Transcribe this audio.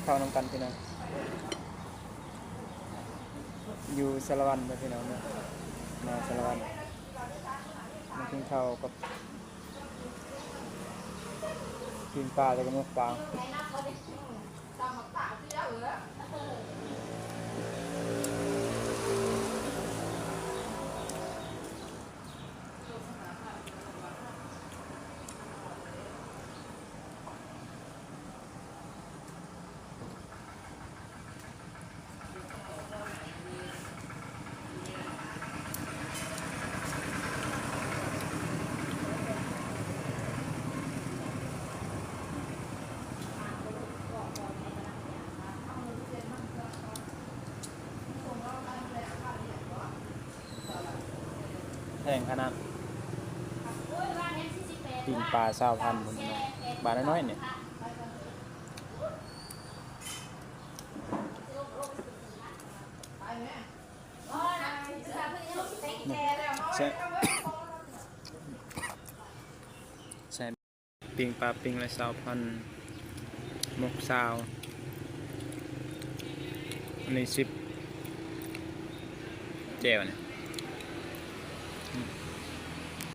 ເຂົ້ານຳກັນພີ່ນ້ອງ ຢູ່ສາລະວັນເດີພີ່ນ້ອງເດີ ມາສາລະວັນ ມາກິນເຂົ້າກັບປີ້ງປາ ແລ້ວກໍໝົກປາ. ແພງຂະໜາດ ປີ້ງປາຊາວພັນພຸ້ນເນາະ ບາດນ້ອຍໆນີ້. ແຊະ ແຊະ ປີ້ງປາ ປີ້ງລະຊາວພັນ ໝົກຊາວ ອັນນີ້ສິບ ແຈ່ວນີ້.